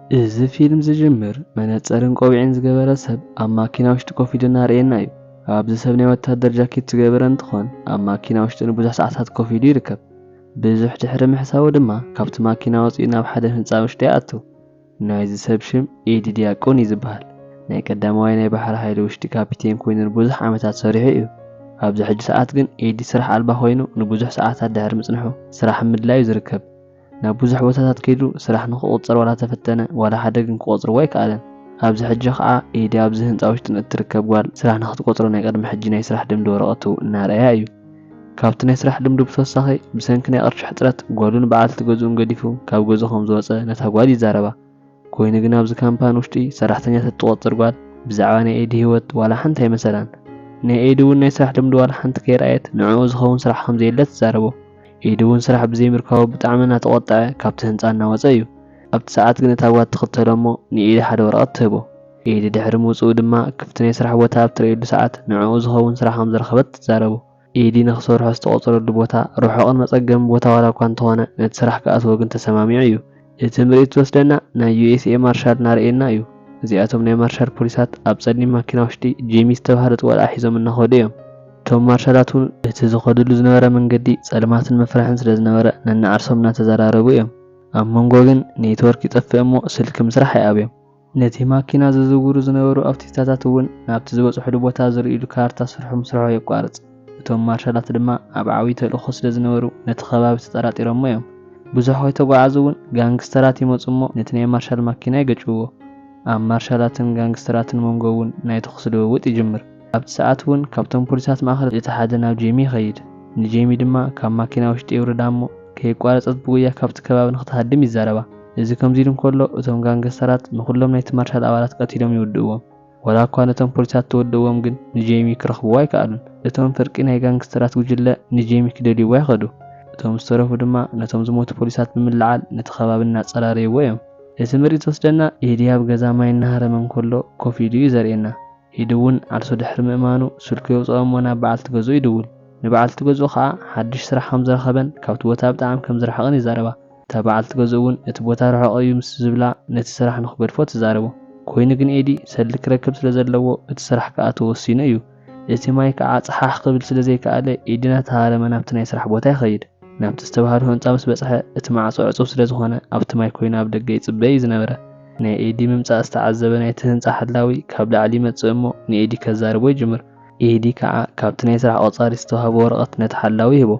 እዚ ፊልም ዝጅምር መነጸርን ቆቢዕን ዝገበረ ሰብ ኣብ ማኪና ውሽጢ ኮፍ ኢሉ እናርእየና እዩ። ኣብዚ ሰብ ናይ ወታደር ጃኬት ዝገበረ እንትኾን ኣብ ማኪና ውሽጢ ንብዙሕ ሰዓታት ኮፍ ኢሉ ይርከብ። ብዙሕ ድሕሪ ምሕሳቡ ድማ ካብቲ ማኪና ወፂኡ ናብ ሓደ ህንፃ ውሽጢ ይኣቱ። ናይዚ ሰብ ሽም ኤዲ ዲያቆን እዩ ዝበሃል። ናይ ቀዳማዋይ ናይ ባሕሪ ሓይሊ ውሽጢ ካፒቴን ኮይኑ ንብዙሕ ዓመታት ሰሪሑ እዩ። ኣብዚ ሕጂ ሰዓት ግን ኤዲ ስራሕ ኣልባ ኮይኑ ንብዙሕ ሰዓታት ድሕሪ ምፅንሑ ስራሕ ምድላዩ ዝርከብ። ናብ ብዙሕ ቦታታት ከይዱ ስራሕ ንክቆፅር ዋላ ተፈተነ፣ ዋላ ሓደ ግን ክቆፅርዎ ኣይከኣለን። ኣብዚ ሕጂ ከዓ ኤዲ ኣብዚ ህንፃ ውሽጢ ንእትርከብ ጓል ስራሕ ንክትቆፅሮ ናይ ቅድሚ ሕጂ ናይ ስራሕ ልምዲ ወረቐቱ እናረኣያ እዩ። ካብቲ ናይ ስራሕ ልምዱ ብተወሳኺ ብሰንኪ ናይ ቅርሺ ሕፅረት ጓሉን በዓልቲ ገዝኡን ገዲፉ ካብ ገዝኡ ከም ዝወፀ ነታ ጓል ይዛረባ። ኮይኑ ግን ኣብዚ ካምፓኒ ውሽጢ ሰራሕተኛታት እትቆፅር ጓል ብዛዕባ ናይ ኤዲ ህይወት ዋላ ሓንቲ ኣይመሰላን። ናይ ኤዲ እውን ናይ ስራሕ ልምዲ ዋላ ሓንቲ ከይረኣየት ንዕኡ ዝኸውን ስራሕ ከም ዘየለ ትዛረቦ። ኤዲ እውን ስራሕ ብዘይምርካቡ ብጣዕሚ እናተቆጠዐ ካብቲ ህንፃ እናወፀ እዩ። ኣብቲ ሰዓት ግን እታ ጓል ትኽተሎ እሞ ንኤዲ ሓደ ወረቐት ትህቦ። ኤዲ ድሕሪ ምውፅኡ ድማ ክፍቲ ናይ ስራሕ ቦታ ኣብ ትርእየሉ ሰዓት ንዕኡ ዝኸውን ስራሕ ከም ዝረኸበት ትዛረቦ። ኤዲ ንክሰርሖ ዝተቆፀረሉ ቦታ ርሑቕን መፀገምን ቦታ ዋላ እኳ እንተኾነ ነቲ ስራሕ ክኣትዎ ግን ተሰማሚዑ እዩ። እቲ ምርኢት ዝወስደና ናይ ዩ ኤስ ኤ ማርሻል እናርእየና እዩ። እዚኣቶም ናይ ማርሻል ፖሊሳት ኣብ ጸሊም ማኪና ውሽጢ ጄሚ ዝተባህለት ቆልዓ ሒዞም እናኸዱ እዮም። እቶም ማርሻላት እውን እቲ ዝኸድሉ ዝነበረ መንገዲ ጸልማትን መፍርሕን ስለ ዝነበረ ነንዓርሶም እናተዘራረቡ እዮም። ኣብ መንጎ ግን ኔትወርክ ይጠፍእ እሞ ስልኪ ምስራሕ ኣይኣብዮም። ነቲ ማኪና ዝዝውሩ ዝነበሩ ኣውቲስታታት እውን ናብቲ ዝበጽሕሉ ቦታ ዝርእይሉ ካርታ ስርሖም ስርሖ የቋርጽ። እቶም ማርሻላት ድማ ኣብ ዓብዪ ተልእኾ ስለ ዝነበሩ ነቲ ከባቢ ተጠራጢሮሞ እዮም። ብዙሕ ከይተጓዓዙ እውን ጋንግስተራት ይመጹ እሞ ነቲ ናይ ማርሻል ማኪና ይገጭውዎ። ኣብ ማርሻላትን ጋንግስተራትን መንጎ እውን ናይ ተኹሲ ልውውጥ ይጅምር። ኣብቲ ሰዓት እውን ካብቶም ፖሊሳት ማእኸል እቲ ሓደ ናብ ጄሚ ይኸይድ። ንጄሚ ድማ ካብ ማኪና ውሽጢ የውርዳ እሞ ከየቋረጸት ብጉያ ካብቲ ከባቢ ንክትሃድም ይዛረባ። እዚ ከምዚ ኢሉ እንከሎ እቶም ጋንግስተራት ንኹሎም ናይቲ ማርሻል ኣባላት ቀቲሎም ይውድእዎም። ዋላ እኳ ነቶም ፖሊሳት ተወድእዎም ግን ንጄሚ ክረኽብዎ ኣይከኣሉን። እቶም ፍርቂ ናይ ጋንግስተራት ጉጅለ ንጄሚ ክደልይዎ ይኸዱ። እቶም ዝተረፉ ድማ ነቶም ዝሞቱ ፖሊሳት ብምልዓል ነቲ ከባቢ እናጸራረይዎ እዮም። እቲ ምርኢት ዝወስደና ኤዲ ኣብ ገዛ ማይ እናሃረመ እንከሎ ኮፍ ኢሉ እዩ ዘርእየና። ኤዲ እውን ዓርሱ ድሕሪ ምእማኑ ስልኩ የውፅኦ እሞ ናብ በዓልቲ ገዝኡ ይድውል። ንበዓልቲ ገዝኡ ከዓ ሓድሽ ስራሕ ከም ዝረኸበን ካብቲ ቦታ ብጣዕሚ ከም ዝረሓቐን ይዛረባ። እታ በዓልቲ ገዝኡ እውን እቲ ቦታ ርሑቕ እዩ ምስ ዝብላ ነቲ ስራሕ ንክገድፎ ትዛረቦ። ኮይኑ ግን ኤዲ ሰልዲ ክረክብ ስለ ዘለዎ እቲ ስራሕ ክኣትዎ ወሲኑ እዩ። እቲ ማይ ከዓ ፀሓሕ ክብል ስለ ዘይከኣለ ኤዲ እናተሃረመ ናብቲ ናይ ስራሕ ቦታ ይኸይድ። ናብቲ ዝተባህሉ ህንፃ ምስ በፅሐ እቲ ማዕፆ ዕፁብ ስለ ዝኾነ ኣብቲ ማይ ኮይኑ ኣብ ደገ ይፅበ እዩ ዝነበረ። ናይ ኤዲ ምምፃእ ዝተዓዘበ ናይቲ ህንፃ ሓላዊ ካብ ላዕሊ ይመፅእ እሞ ንኤዲ ከዛርቦ ይጅምር። ኤዲ ከዓ ካብቲ ናይ ስራሕ ቆፃሪ ዝተዋህቦ ወረቐት ነቲ ሓላዊ ይህቦ።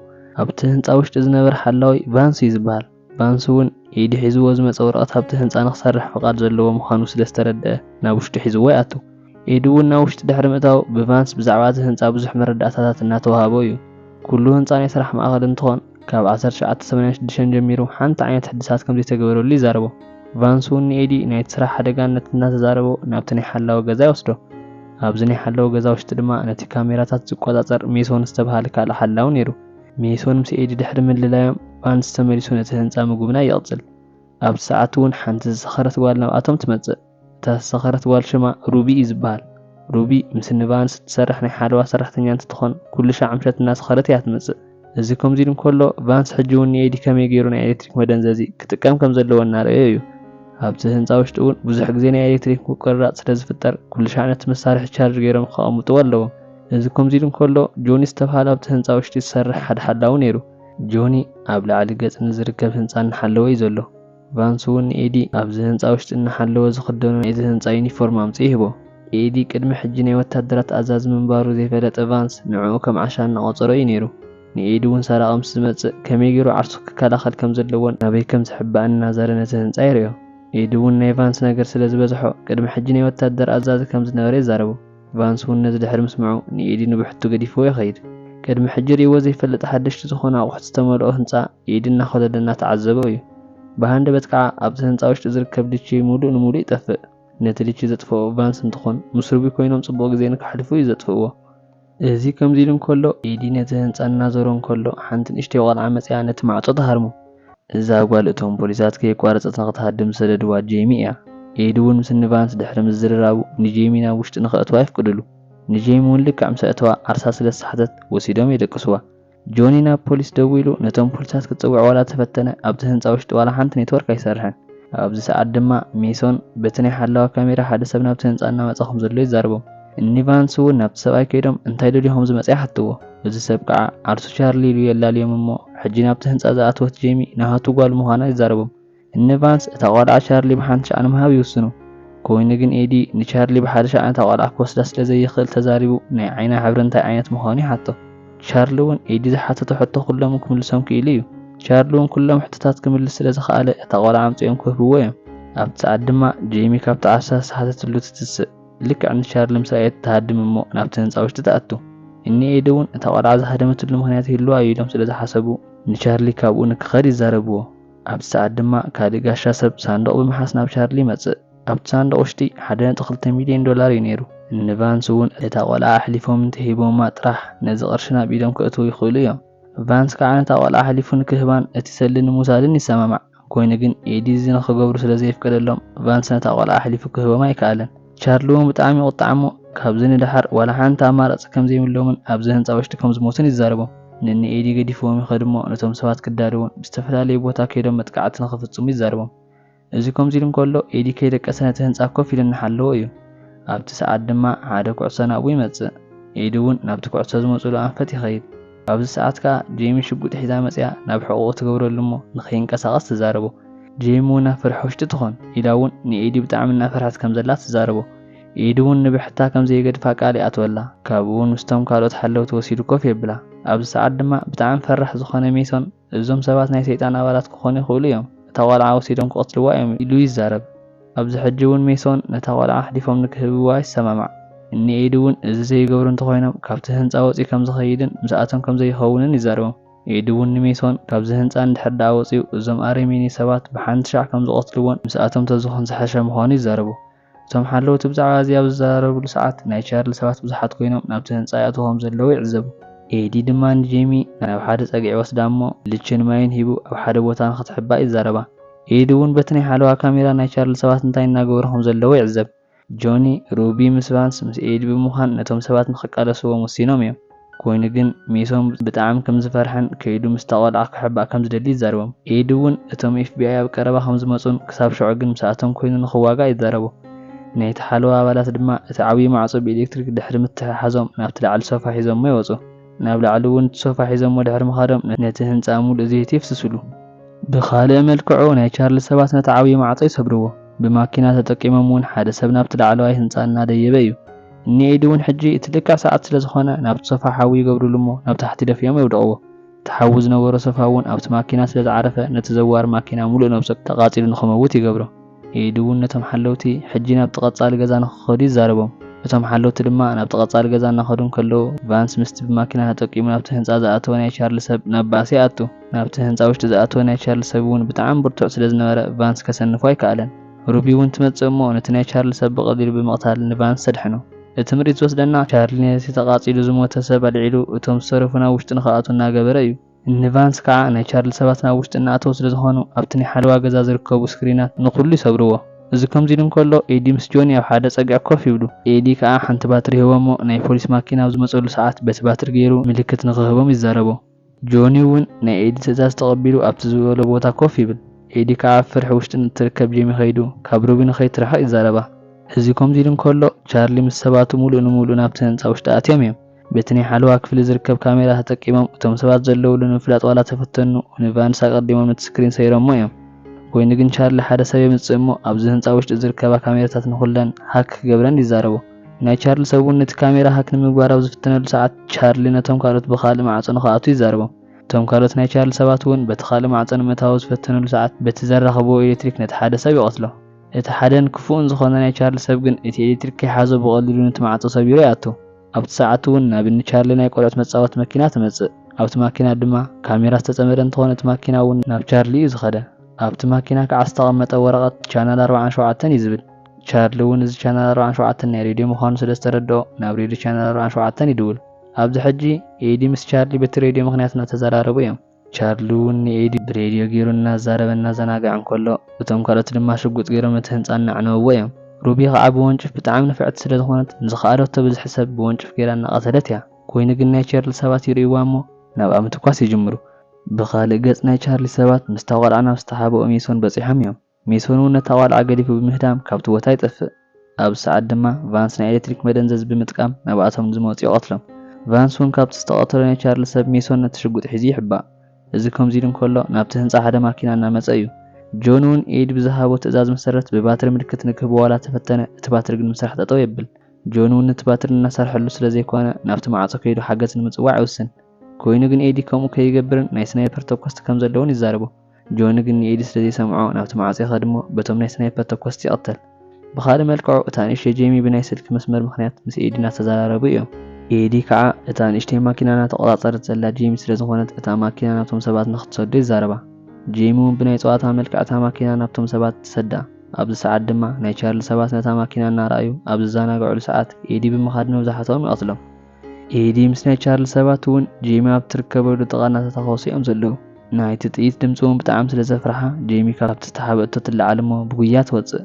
ኣብቲ ህንፃ ውሽጢ ዝነበረ ሓላዊ ቫንስ እዩ ዝበሃል። ቫንስ እውን ኤዲ ሒዝዎ ዝመፀ ወረቐት ኣብቲ ህንፃ ንክሰርሕ ፍቓድ ዘለዎ ምዃኑ ስለ ዝተረድአ ናብ ውሽጢ ሒዝዎ ይኣቱ። ኤዲ እውን ናብ ውሽጢ ድሕሪ ምእታው ብቫንስ ብዛዕባ እቲ ህንፃ ብዙሕ መረዳእታታት እናተዋሃቦ እዩ። ኩሉ ህንፃ ናይ ስራሕ ማእኸል እንትኾን ካብ ዓሰርተ ትሽዓተ ሰማንያን ሽዱሽተን ጀሚሩ ሓንቲ ዓይነት ሕድሳት ከም ዘይተገበረሉ ይዛረቦ። ቫንስ እውን ንኤዲ ናይቲ ስራሕ ሓደጋነት እናተዛረቦ ናብቲ ናይ ሓላዊ ገዛ ይወስዶ። ኣብዚ ናይ ሓላዊ ገዛ ውሽጢ ድማ ነቲ ካሜራታት ዝቆጻጸር ሜሶን ዝተባህለ ካልእ ሓላዊ ነይሩ። ሜሶን ምስ ኤዲ ድሕሪ ምልላዮም ቫንስ ተመሊሱ ነቲ ህንጻ ምጉብናይ ይቕጽል። ኣብቲ ሰዓት እውን ሓንቲ ዝሰኸረት ጓል ናብኣቶም ትመጽእ። እታ ዝሰኸረት ጓል ሽማ ሩቢ እዩ ዝበሃል። ሩቢ ምስ ንቫንስ እትሰርሕ ናይ ሓለዋ ሰራሕተኛ እንትትኾን ኩሉ ሻዕ ምሸት እናሰኸረት እያ ትመጽእ። እዚ ከምዚ ኢሉ እንከሎ ቫንስ ሕጂ እውን ንኤዲ ከመይ ገይሩ ናይ ኤሌክትሪክ መደንዘዚ ክጥቀም ከም ዘለዎ እናረኣዮ እዩ። ኣብቲ ህንፃ ውሽጢ እውን ብዙሕ ግዜ ናይ ኤሌክትሪክ ምቁርራፅ ስለ ዝፍጠር ኩሉ ሻዕ ነቲ መሳርሒ ቻርጅ ገይሮም ከቐምጥዎ ኣለዎም። እዚ ከምዚ ኢሉ እንከሎ ጆኒ ዝተብሃለ ኣብቲ ህንፃ ውሽጢ ዝሰርሕ ሓደ ሓላዊ ነይሩ። ጆኒ ኣብ ላዕሊ ገፅ ንዝርከብ ህንፃ እናሓለወ እዩ ዘሎ። ቫንስ እውን ንኤዲ ኣብዚ ህንፃ ውሽጢ እናሓለወ ዝኽደኖ ናይቲ ህንፃ ዩኒፎርም ኣምፂኡ ይህቦ። ኤዲ ቅድሚ ሕጂ ናይ ወታደራት ኣዛዚ ምንባሩ ዘይፈለጠ ቫንስ ንዕኡ ከም ዓሻ እናቖፀሮ እዩ ነይሩ። ንኤዲ እውን ሰራቒ ምስ ዝመፅእ ከመይ ገይሩ ዓርሱ ክከላኸል ከም ዘለዎን ናበይ ከም ዝሕባእን እናዘረ ነቲ ህንፃ የርእዮ። ኤዲ እውን ናይ ቫንስ ነገር ስለ ዝበዝሖ ቅድሚ ሕጂ ናይ ወታደር ኣዛዚ ከም ዝነበረ ይዛረቦ። ቫንስ እውን ነዚ ድሕሪ ምስምዑ ንኤዲ ንብሕቱ ገዲፍዎ ይኸይድ። ቅድሚ ሕጂ ርእይዎ ዘይፈልጥ ሓደሽቲ ዝኾኑ ኣቑሑት ዝተመልኦ ህንፃ ኤዲ እናኸለለ እናተዓዘቦ እዩ። ብሃንደበት ከዓ ኣብቲ ህንፃ ውሽጢ ዝርከብ ሊቺ ሙሉእ ንሙሉእ ይጠፍእ። ነቲ ሊቺ ዘጥፍኦ ቫንስ እንትኾን ምስ ሩቢ ኮይኖም ፅቡቕ ግዜ ንከሕልፉ እዩ ዘጥፍእዎ። እዚ ከምዚ ኢሉ እንከሎ ኤዲ ነቲ ህንፃ እናዞሮ እንከሎ ሓንቲ ንእሽተይ ቆልዓ መፂኣ ነቲ ማዕፆ ትሃርሞ። እዛ ጓል እቶም ፖሊሳት ከየቋረፀት ንክትሃድም ዝሰደድዋ ጄሚ እያ። ኤዲ እውን ምስ ንቫንስ ድሕሪ ምዝርራቡ ንጄሚ ናብ ውሽጢ ንኸእትዋ የፍቅድሉ። ንጄሚ እውን ልክዕ ምስ ኣእተዋ ዓርሳ ስለ ዝሰሓተት ወሲዶም የደቅስዋ። ጆኒ ናብ ፖሊስ ደዊሉ ነቶም ፖሊሳት ክፅውዕ ዋላ ተፈተነ ኣብቲ ህንፃ ውሽጢ ዋላ ሓንቲ ኔትወርክ ኣይሰርሕን። ኣብዚ ሰዓት ድማ ሜሶን በቲ ናይ ሓለዋ ካሜራ ሓደ ሰብ ናብቲ ህንጻ እናመጸ ከም ዘሎ ይዛረቦም። እኒ ቫንስ እውን ናብቲ ሰብኣይ ከይዶም እንታይ ደልዩ ከም ዝመጸ ይሓትዎ። እዚ ሰብ ከዓ ዓርሱ ቻርሊ ኢሉ የላልዮም እሞ ሕጂ ናብቲ ህንጻ ዝኣተወት ጄሚ ናሃቱ ጓል ምዃና ይዛረቦም። እኒ ቫንስ እታ ቆልዓ ቻርሊ ብሓንቲ ሻዕ ንምሃብ ይውስኑ። ኮይኑ ግን ኤዲ ንቻርሊ ብሓደ ሻዕ ነታ ቆልዓ ክወስዳ ስለ ዘይኽእል ተዛሪቡ ናይ ዓይና ሕብሪ እንታይ ዓይነት ምዃኑ ይሓቶ። ቻርሊ እውን ኤዲ ዝሓተቶ ሕቶ ኩሎም ክምልሶም ክኢሉ እዩ። ቻርሊ እውን ኩሎም ሕቶታት ክምልስ ስለ ዝኸኣለ እታ ቆልዓ ኣምጺኦም ክህብዎ እዮም። ኣብቲ ሰዓት ድማ ጄሚ ካብቲ ዓርሳ ዝሓተትሉ ትትስእ። ልክዕ ንቻርሊ ምስ ረኣየት ትሃድም እሞ ናብቲ ህንጻ ውሽጢ ትኣቱ። እኒ ኤዲ እውን እታ ቆልዓ ዝሃደመትሉ ምኽንያት ይህልዋ እዩ ኢሎም ስለ ዝሓሰቡ ንቻርሊ ካብኡ ንክኸድ ይዛረብዎ። ኣብቲ ሰዓት ድማ ካልእ ጋሻ ሰብ ሳንዱቕ ብምሓዝ ናብ ቻርሊ ይመጽእ። ኣብቲ ሳንዱቕ ውሽጢ ሓደ ነጥቢ ክልተ ሚልዮን ዶላር እዩ ነይሩ። ንቫንስ እውን እታ ቆልዓ ኣሕሊፎም እንተሂቦማ ጥራሕ ነዚ ቅርሺ ናብ ኢዶም ከእትዉ ይኽእሉ እዮም። ቫንስ ከዓ ነታ ቆልዓ ኣሕሊፉ ንክህባን እቲ ሰሊ ንምውሳድን ይሰማማዕ። ኮይኑ ግን ኤዲ እዚ ንክገብሩ ስለ ዘየፍቀደሎም ቫንስ ነታ ቆልዓ ኣሕሊፉ ክህቦም ኣይከኣለን። ቻርሊ እውን ብጣዕሚ ይቁጣዕ እሞ ካብዚ ንደሓር ዋላ ሓንቲ ኣማራፂ ከም ዘይብሎምን ኣብዚ ህንፃ ውሽጢ ከም ዝሞቱን ይዛረቦም። ንኒ ኤዲ ገዲፍዎም ይኸድ እሞ ነቶም ሰባት ክዳለውን ብዝተፈላለየ ቦታ ከይዶም መጥቃዕቲ ንክፍፅሙ ይዛረቦም። እዚ ከምዚ ኢሉ እንከሎ ኤዲ ከይደቀሰ ነቲ ህንፃ ኮፍ ኢሉ እናሓለዎ እዩ። ኣብቲ ሰዓት ድማ ሓደ ኩዕሶ ናብኡ ይመፅእ። ኤዲ እውን ናብቲ ኩዕሶ ዝመፅሉ ኣንፈት ይኸይድ። ኣብዚ ሰዓት ከኣ ጄሚ ሽጉጥ ሒዛ መፅያ ናብ ሕቑኡ ትገብረሉ እሞ ንኸይንቀሳቐስ ትዛረቦ። ጄሚ እውን ኣብ ፍርሒ ውሽጢ ትኾን ኢላ እውን ንኤዲ ብጣዕሚ እናፈርሐት ከም ዘላ ትዛረቦ። ኤዲ እውን ንብሕታ ከም ዘይገድፋ ቃል ይኣትወላ። ካብኡ እውን ምስቶም ካልኦት ሓለውቲ ወሲዱ ኮፍ የብላ። ኣብዚ ሰዓት ድማ ብጣዕሚ ፈራሕ ዝኾነ ሜሶን እዞም ሰባት ናይ ሰይጣን ኣባላት ክኾኑ ይኽእሉ እዮም፣ እታ ቆልዓ ወሲዶም ክቐትልዋ እዮም ኢሉ ይዛረብ። ኣብዚ ሕጂ እውን ሜሶን ነታ ቆልዓ ኣሕሊፎም ንክህብዋ ይሰማማዕ። እኒ ኤዲ እውን እዚ ዘይገብሩ እንተኾይኖም ካብቲ ህንፃ ወፂኡ ከም ዝኸይድን ምስኣቶም ከም ዘይኸውንን ይዛረቦም። ኤዲ እውን ንሜሶን ካብዚ ህንፃ እንድሕር ደኣ ወፂኡ እዞም ኣረሜኒ ሰባት ብሓንቲ ሻዕ ከም ዝቐትልዎን ምስኣቶም ተዝኾን ዝሐሸ ምዃኑ ይዛረቡ። እቶም ሓለውቲ ብዛዕባ እዚ ኣብ ዝዘራረብሉ ሰዓት ናይ ቻርሊ ሰባት ብዙሓት ኮይኖም ናብቲ ህንፃ ይኣትዉ ከም ዘለዉ ይዕዘቡ። ኤዲ ድማ ንጄሚ ናብ ሓደ ጸግዒ ወስዳ እሞ ልችን ማይን ሂቡ ኣብ ሓደ ቦታ ንኽትሕባእ ይዛረባ። ኤዲ እውን በቲ ናይ ሓለዋ ካሜራ ናይ ቻርሊ ሰባት እንታይ እናገበሩ ከም ዘለዉ ይዕዘብ። ጆኒ፣ ሩቢ ምስ ቫንስ ምስ ኤዲ ብምዃን ነቶም ሰባት ንኽቃለስዎም ወሲኖም እዮም። ኮይኑ ግን ሜሶን ብጣዕሚ ከም ዝፈርሐን ከይዱ ምስታ ቆልዓ ክሕባእ ከም ዝደሊ ይዛረቦም። ኤዲ እውን እቶም ኤፍቢኣይ ኣብ ቀረባ ከም ዝመፁን ክሳብ ሽዑ ግን ምስኣቶም ኮይኑ ንኽዋጋእ ይዛረቦ። ናይቲ ሓለዋ ኣባላት ድማ እቲ ዓብዪ ማዕጾ ብኤሌክትሪክ ድሕሪ ምትሕሓዞም ናብቲ ላዕሊ ሶፋ ሒዞሞ ይወፁ። ናብ ላዕሊ እውን እቲ ሶፋ ሒዞሞ ድሕሪ ምኻዶም ነቲ ህንፃ ሙሉእ ዘይቲ የፍስስሉ። ብኻልእ መልክዑ ናይ ቻርሊ ሰባት ነቲ ዓብዪ ማዕጾ ይሰብርዎ። ብማኪና ተጠቂሞም እውን ሓደ ሰብ ናብቲ ላዕለዋይ ህንፃ እናደየበ እዩ። እኒ ኤዲ እውን ሕጂ እቲ ልክዕ ሰዓት ስለ ዝኾነ ናብቲ ሶፋ ሓዊ ይገብርሉ እሞ ናብ ታሕቲ ደፊኦም የውድቕዎ። እቲ ሓዊ ዝነበሮ ሶፋ እውን ኣብቲ ማኪና ስለ ዝዓረፈ ነቲ ዘዋሪ ማኪና ሙሉእ ነብሱ ተቓጺሉ ንኽመውት ይገብሮ። ኤዲ እውን ነቶም ሓለውቲ ሕጂ ናብቲ ቀጻሊ ገዛ ንኽኸዱ ይዛረቦም። እቶም ሓለውቲ ድማ ናብቲ ቀጻሊ ገዛ እናኸዱ እንከለዉ ቫንስ ምስቲ ብማኪና ተጠቂሙ ናብቲ ህንጻ ዝኣተወ ናይ ቻርሊ ሰብ ናብ ባእሲ ይኣቱ። ናብቲ ህንጻ ውሽጢ ዝኣተወ ናይ ቻርሊ ሰብ እውን ብጣዕሚ ብርቱዕ ስለ ዝነበረ ቫንስ ከሰንፎ ኣይከኣለን። ሩቢ እውን ትመጽእ እሞ ነቲ ናይ ቻርሊ ሰብ ብቐሊሉ ብምቕታል ንቫንስ ተድሕኖ። እቲ ምርኢት ዝወስደና ቻርሊ ነቲ ተቓጺሉ ዝሞተ ሰብ ኣልዒሉ እቶም ዝተረፉ ናብ ውሽጢ ንኽኣትዉ እናገበረ እዩ። ንቫንስ ከዓ ናይ ቻርሊ ሰባት ናብ ውሽጢ እናኣተዉ ስለ ዝኾኑ ኣብቲ ናይ ሓለዋ ገዛ ዝርከቡ ስክሪናት ንኹሉ ይሰብርዎ። እዚ ከምዚ ኢሉ እንከሎ ኤዲ ምስ ጆኒ ኣብ ሓደ ጸግዒ ኮፍ ይብሉ። ኤዲ ከዓ ሓንቲ ባትሪ ይህቦ እሞ ናይ ፖሊስ ማኪና ኣብ ዝመጸሉ ሰዓት በቲ ባትሪ ገይሩ ምልክት ንኽህቦም ይዛረቦ። ጆኒ እውን ናይ ኤዲ ትእዛዝ ተቐቢሉ ኣብቲ ዝበሎ ቦታ ኮፍ ይብል። ኤዲ ከዓ ኣብ ፍርሒ ውሽጢ ንእትርከብ ጄሚ ከይዱ ካብ ሩቢ ንኸይትርሕቕ ይዛረባ። እዚ ከምዚ ኢሉ እንከሎ ቻርሊ ምስ ሰባቱ ሙሉእ ንሙሉእ ናብቲ ህንፃ ውሽጢ ኣትዮም እዮም። በቲ ናይ ሓለዋ ክፍሊ ዝርከብ ካሜራ ተጠቂሞም እቶም ሰባት ዘለውሉ ንምፍላጥ ዋላ ተፈተኑ ንቫንስ ኣቐዲሞም ነቲ ስክሪን ሰይሮሞ እዮም። ኮይኑ ግን ቻርሊ ሓደ ሰብ የምፅእ እሞ ኣብዚ ህንፃ ውሽጢ ዝርከባ ካሜራታት ንኹለን ሃክ ክገብረን ይዛረቦ። ናይ ቻርሊ ሰብ እውን ነቲ ካሜራ ሃክ ንምግባር ኣብ ዝፍተነሉ ሰዓት ቻርሊ ነቶም ካልኦት ብኻልእ ማዕፆ ንኽኣትዉ ይዛረቦም። እቶም ካልኦት ናይ ቻርሊ ሰባት እውን በቲ ካልእ ማዕጾ ንምእታው ዝፈተኑሉ ሰዓት በቲ ዘራኸብዎ ኤሌክትሪክ ነቲ ሓደ ሰብ ይቐትሎ። እቲ ሓደን ክፉእን ዝኾነ ናይ ቻርሊ ሰብ ግን እቲ ኤሌክትሪክ ከይሓዞ ብቐሊሉ ነቲ ማዕጾ ሰቢሩ ይኣቱ። ኣብቲ ሰዓት እውን ናብ እኒ ቻርሊ ናይ ቆልዑት መጻወቲ መኪና ትመጽእ። ኣብቲ ማኪና ድማ ካሜራ ዝተጸመደ እንትኾን እቲ ማኪና እውን ናብ ቻርሊ እዩ ዝኸደ። ኣብቲ ማኪና ከዓ ዝተቐመጠ ወረቐት ቻናል ኣርባዓን ሸውዓተን እዩ ዝብል። ቻርሊ እውን እዚ ቻናል ኣርባዓን ሸውዓተን ናይ ሬድዮ ምዃኑ ስለ ዝተረድኦ ናብ ሬድዮ ቻናል ኣርባዓን ሸውዓተን ይድውል። ኣብዚ ሕጂ ኤዲ ምስ ቻርሊ በቲ ሬድዮ ምኽንያት እናተዘራረቡ እዮም። ቻርሊ እውን ንኤዲ ብሬድዮ ገይሩ እናዛረበ እናዘናግዐ እንከሎ እቶም ካልኦት ድማ ሽጉጥ ገይሮም ነቲ ህንፃ እናዕነበዎ እዮም። ሩቢ ከዓ ብወንጭፍ ብጣዕሚ ንፍዕቲ ስለ ዝኾነት ንዝኸኣለቶ ብዝሒ ሰብ ብወንጭፍ ገይራ እናቐተለት እያ። ኮይኑ ግን ናይ ቻርሊ ሰባት ይርእይዋ እሞ ናብኣ ምትኳስ ይጅምሩ። ብኻልእ ገፅ ናይ ቻርሊ ሰባት ምስታ ቆልዓ ናብ ዝተሓብኦ ሜሶን በፂሖም እዮም። ሜሶን እውን ነታ ቋልዓ ገዲፉ ብምህዳም ካብቲ ቦታ ይጠፍእ። ኣብዚ ሰዓት ድማ ቫንስ ናይ ኤሌክትሪክ መደንዘዚ ብምጥቃም ናብኣቶም ዝመፁ ይቐትሎም። ቫንስ እውን ካብቲ ዝተቐተሎ ናይ ቻርሊ ሰብ ሜሶን ነቲ ሽጉጥ ሒዙ ይሕባእ። እዚ ከምዚ ኢሉ እንከሎ ናብቲ ህንፃ ሓደ ማኪና እናመፀ እዩ። ጆን እውን ኤዲ ብዝሃቦ ትእዛዝ መሰረት ብባትሪ ምልክት ንክህቦ ዋላ ተፈተነ፣ እቲ ባትሪ ግን ምስራሕ ጠጠው የብል። ጆን እውን ነቲ ባትሪ እናሰርሐሉ ስለ ዘይኮነ ናብቲ ማዕፆ ከይዱ ሓገዝ ንምፅዋዕ ይውስን። ኮይኑ ግን ኤዲ ከምኡ ከይገብርን ናይ ስናይፐር ተኮስቲ ከም ዘለውን ይዛረቦ። ጆን ግን ንኤዲ ስለ ዘይሰምዖ ናብቲ ማዕጾ ይኸድሞ በቶም ናይ ስናይፐር ተኮስቲ ይቕተል። ብኻልእ መልክዑ እታ ንእሽተይ ጄሚ ብናይ ስልኪ መስመር ምኽንያት ምስ ኤዲ እናተዘራረቡ እዮም። ኤዲ ከዓ እታ ንእሽተይ ማኪና እናተቆጻጸረት ዘላ ጄሚ ስለ ዝኾነት እታ ማኪና ናብቶም ሰባት ንኽትሰዶ ይዛረባ። ጄሚ እውን ብናይ ጸዋታ መልክዕ እታ ማኪና ናብቶም ሰባት ትሰዳ። ኣብዚ ሰዓት ድማ ናይ ቻርሊ ሰባት ነታ ማኪና እናረኣዩ ኣብ ዝዘናግዕሉ ሰዓት ኤዲ ብምኻድ መብዛሕትኦም ይቐትሎም። ኤዲ ምስ ናይ ቻርሊ ሰባት እውን ጄሚ ኣብ ትርከበሉ ጥቓ እናተታኾሱ እዮም ዘለዉ። ናይቲ ጥይት ድምፂ እውን ብጣዕሚ ስለ ዘፍርሓ ጄሚ ካብቲ ዝተሓበእቶ ትለዓል እሞ ብጉያ ትወፅእ።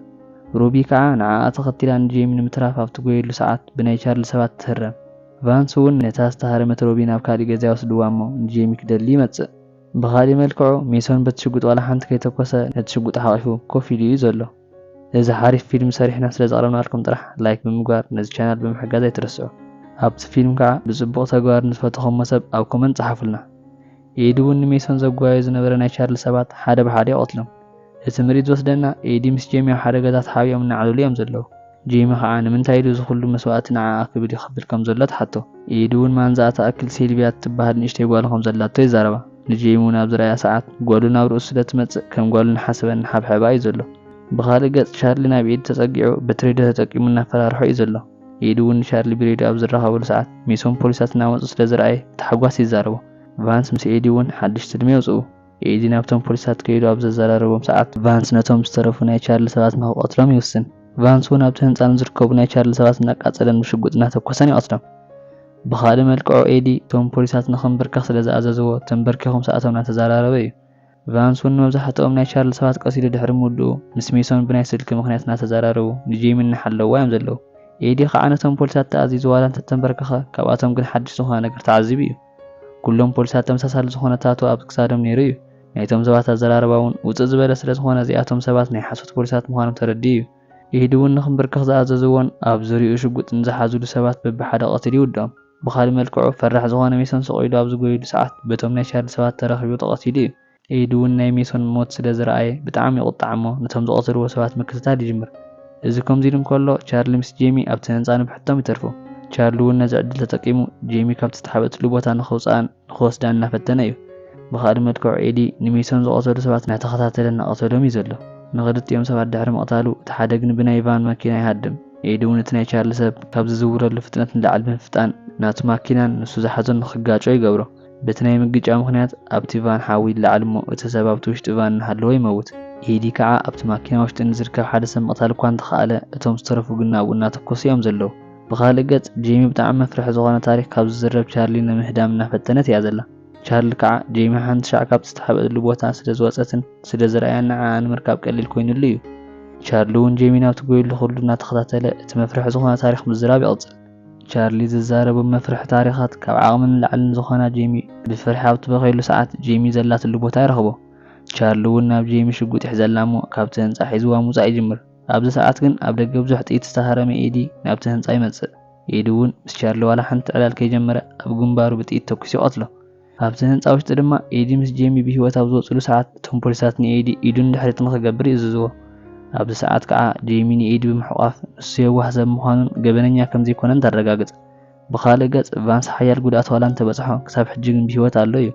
ሩቢ ከዓ ንዓኣ ተኸቲላ ንጄሚ ንምትራፍ ኣብ ትጎየሉ ሰዓት ብናይ ቻርሊ ሰባት ትህረም። ቫንስ እውን ነታ ዝተሃረመት ሮቢ ናብ ካሊእ ገዛ ይወስድዋ እሞ ንጄሚ ክደሊ ይመፅእ። ብኻሊእ መልክዑ ሜሶን በቲ ሽጉጥ ዋላ ሓንቲ ከይተኮሰ ነቲ ሽጉጥ ሓቒፉ ኮፍ ኢሉ እዩ ዘሎ። እዚ ሓሪፍ ፊልም ሰሪሕና ስለ ዘቕረብናልኩም ጥራሕ ላይክ ብምግባር ነዚ ቻናል ብምሕጋዝ ኣይትረስዑ። ኣብቲ ፊልም ከዓ ብፅቡቕ ተግባር ንዝፈተኹሞ ሰብ ኣብ ኮመንት ፀሓፉልና። ኤዲ እውን ንሜሶን ዘጓዮ ዝነበረ ናይ ቻርሊ ሰባት ሓደ ብሓደ ይቐትሎም። እቲ ምርኢት ዝወስደና ኤዲ ምስ ጄሚ ኣብ ሓደ ገዛ ተሓቢኦም እናዕለሉ እዮም ዘለዉ። ጄሚ ከዓ ንምንታይ ኢሉ እዚ ኩሉ መስዋእቲ ንዓኣ ክብል ይኸፍል ከም ዘሎ ትሓቶ። ኢድ እውን ማንዛኣ ትኣክል ሴልቪያ እትበሃል ንእሽተይ ጓል ከም ዘላቶ ይዛረባ። ንጄሚ እውን ኣብ ዝረኣያ ሰዓት ጓሉ ናብ ርእሱ ስለ ትመጽእ ከም ጓሉ እናሓሰበ እናሓብሐባ እዩ ዘሎ። ብኻልእ ገጽ ቻርሊ ናብ ኢድ ተጸጊዑ በቲ ሬድዮ ተጠቂሙ እናፈራርሖ እዩ ዘሎ። ኢድ እውን ንቻርሊ ብሬድዮ ኣብ ዝራኸብሉ ሰዓት ሜሶን ፖሊሳት እናመጹ ስለ ዝረኣየ ብታሕጓስ ይዛረቦ። ቫንስ ምስ ኤዲ እውን ሓድሽ ትልሚ የውጽኡ። ኤዲ ናብቶም ፖሊሳት ከይዱ ኣብ ዘዘራረቦም ሰዓት ቫንስ ነቶም ዝተረፉ ናይ ቻርሊ ሰባት ንኽቐትሎም ይውስን። ቫንስ እውን ኣብቲ ህንጻ ንዝርከቡ ናይ ቻርሊ ሰባት እናቃጸለን ብሽጉጥ እናተኮሰን ይቐትሎም። ብኻልእ መልክዑ ኤዲ እቶም ፖሊሳት ንኽንብርከኽ ስለ ዝኣዘዝዎ ተንበርኪኹም ሰኣቶም እናተዘራረበ እዩ። ቫንስ እውን ንመብዛሕትኦም ናይ ቻርሊ ሰባት ቀሲሉ ድሕሪ ምውድኡ ምስ ሜሶን ብናይ ስልኪ ምኽንያት እናተዘራረቡ ንጄሚ እናሓለውዋ እዮም ዘለዉ። ኤዲ ከዓ ነቶም ፖሊሳት ተኣዚዙ ዋላ እንተተንበርከኸ ካብኣቶም ግን ሓድሽ ዝኾነ ነገር ተዓዚቡ እዩ። ኩሎም ፖሊሳት ተመሳሳሊ ዝኾነ ታቶ ኣብ ክሳዶም ነይሩ እዩ። ናይቶም ሰባት ኣዘራርባ እውን ውፅእ ዝበለ ስለ ዝኾነ እዚኣቶም ሰባት ናይ ሓሶት ፖሊሳት ምዃኖም ተረዲኡ እዩ። ኢድ እውን ንኽንብርከኽ ዝኣዘዝዎን ኣብ ዙሪኡ ሽጉጥ ንዝሓዙሉ ሰባት በብሓደ ቀቲሉ ይውድኦም። ብኻልእ መልክዑ ፈራሕ ዝኾነ ሜሶን ስቕ ኢሉ ኣብ ዝጎይሉ ሰዓት በቶም ናይ ቻርሊ ሰባት ተረኺቡ ተቐቲሉ እዩ። ኢድ እውን ናይ ሜሶን ሞት ስለ ዝረኣየ ብጣዕሚ ይቑጣዕ እሞ ነቶም ዝቐተልዎ ሰባት ምክትታል ይጅምር። እዚ ከምዚ ኢሉ እንከሎ ቻርሊ ምስ ጄሚ ኣብቲ ህንፃ ንብሕቶም ይተርፉ። ቻርሊ እውን ነዚ ዕድል ተጠቂሙ ጄሚ ካብቲ ዝተሓበእትሉ ቦታ ንኸውፅኣን ንኽወስዳን እናፈተነ እዩ። ብኻልእ መልክዑ ኤዲ ንሜሶን ዝቐተሉ ሰባት እናተኸታተለ እናቐተሎም እዩ ዘሎ። ንኽልቲኦም ሰባት ድሕሪ ምቕታሉ እቲ ሓደ ግን ብናይ ቫን መኪና ይሃድም። ኤዲ እውን እቲ ናይ ቻርሊ ሰብ ካብ ዝዝውረሉ ፍጥነት ንላዕሊ ብምፍጣን ናቱ ማኪናን ንሱ ዝሓዞን ንኽጋጮ ይገብሮ። በቲ ናይ ምግጫው ምኽንያት ኣብቲ ቫን ሓዊ ይለዓል እሞ እቲ ሰብ ኣብቲ ውሽጢ ቫን እናሃለወ ይመውት። ኤዲ ከዓ ኣብቲ ማኪና ውሽጢ ንዝርከብ ሓደ ሰብ ምቕታል እኳ እንተኸኣለ እቶም ዝተረፉ ግን ናብኡ እናተኮሱ እዮም ዘለዉ። ብኻልእ ገፅ ጄሚ ብጣዕሚ መፍርሒ ዝኾነ ታሪኽ ካብ ዝዝረብ ቻርሊ ንምህዳም እናፈተነት እያ ዘላ። ቻርሊ ከዓ ጄሚ ሓንቲ ሻዕ ካብ ዝተሓበእሉ ቦታ ስለ ዝወፀትን ስለ ዝረኣያን ንዓኣ ንምርካብ ቀሊል ኮይኑሉ እዩ። ቻርሊ እውን ጄሚ ናብ ትጎየሉ ኩሉ እናተኸታተለ እቲ መፍርሒ ዝኾነ ታሪኽ ምዝራብ ይቕፅል። ቻርሊ ዝዛረቦም መፍርሒ ታሪኻት ካብ ዓቕሚ ንላዕሊ ንዝኾና ጄሚ ብፍርሒ ኣብ ትበኸየሉ ሰዓት ጄሚ ዘላትሉ ቦታ ይረኽቦ። ቻርሊ እውን ናብ ጄሚ ሽጉጥ ይሕዘላ እሞ ካብቲ ህንፃ ሒዝዋ ምውፃእ ይጅምር። ኣብዚ ሰዓት ግን ኣብ ደገ ብዙሕ ጥይት ዝተሃረመ ኤዲ ናብቲ ህንፃ ይመፅእ። ኤዲ እውን ምስ ቻርሊ ዋላ ሓንቲ ዕላል ከይጀመረ ኣብ ግንባሩ ብጥይት ተኩሱ ይቐትሎ። ኣብቲ ህንፃ ውሽጢ ድማ ኤዲ ምስ ጄሚ ብህይወት ኣብ ዝወፅሉ ሰዓት እቶም ፖሊሳት ንኤዲ ኢዱ ንድሕሪት ንኽገብር ይእዝዝዎ። ኣብዚ ሰዓት ከዓ ጄሚ ንኤዲ ብምሕቋፍ ንሱ የዋህ ሰብ ምዃኑን ገበነኛ ከም ዘይኮነን ተረጋግፅ። ብኻልእ ገፅ ቫንስ ሓያል ጉድኣት ዋላ እንተበፅሖ ክሳብ ሕጂ ግን ብህይወት ኣሎ እዩ።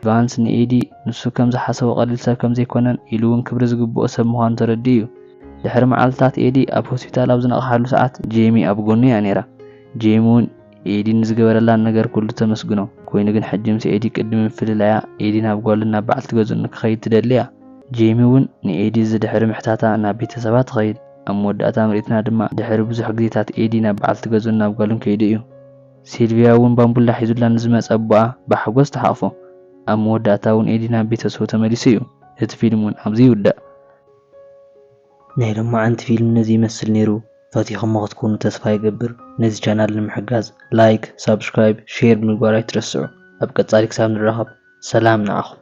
ቫንስ ንኤዲ ንሱ ከም ዝሓሰቦ ቀሊል ሰብ ከም ዘይኮነን ኢሉ እውን ክብሪ ዝግብኦ ሰብ ምዃኑ ተረዲኡ እዩ። ድሕሪ መዓልትታት ኤዲ ኣብ ሆስፒታል ኣብ ዝነቕሓሉ ሰዓት ጄሚ ኣብ ጎኑ እያ ነይራ። ጄሚ እውን ኤዲ ንዝገበረላን ነገር ኩሉ ተመስግኖ። ኮይኑ ግን ሕጂ ምስ ኤዲ ቅድሚ ምፍልላያ ኤዲ ናብ ጓሉን ናብ በዓልቲ ገዝኡን ንክኸይድ ትደሊ እያ። ጄሚ እውን ንኤዲ እዚ ድሕሪ ምሕታታ ናብ ቤተሰባ ትኸይድ። ኣብ መወዳእታ ምርኢትና ድማ ድሕሪ ብዙሕ ግዜታት ኤዲ ናብ በዓልቲ ገዝኡን ናብ ጓሉን ከይዱ እዩ። ሲልቪያ እውን ባምቡላ ሒዙላ ንዝመፀ ኣቦኣ ብሓጎስ ተሓቑፎ። ኣብ መወዳእታ እውን ኤዲ ናብ ቤተሰቡ ተመሊሱ እዩ። እቲ ፊልም እውን ኣብዚ ይውዳእ። ናይ ሎማዓንቲ ፊልም ነዚ ይመስል ነይሩ። ፈቲኹሞ ክትኮኑ ተስፋ ይገብር። ነዚ ቻናል ንምሕጋዝ ላይክ፣ ሳብስክራይብ፣ ሼር ብምግባር ኣይትረስዑ። ኣብ ቀጻሊ ክሳብ ንራኸብ ሰላም ንዓኹም።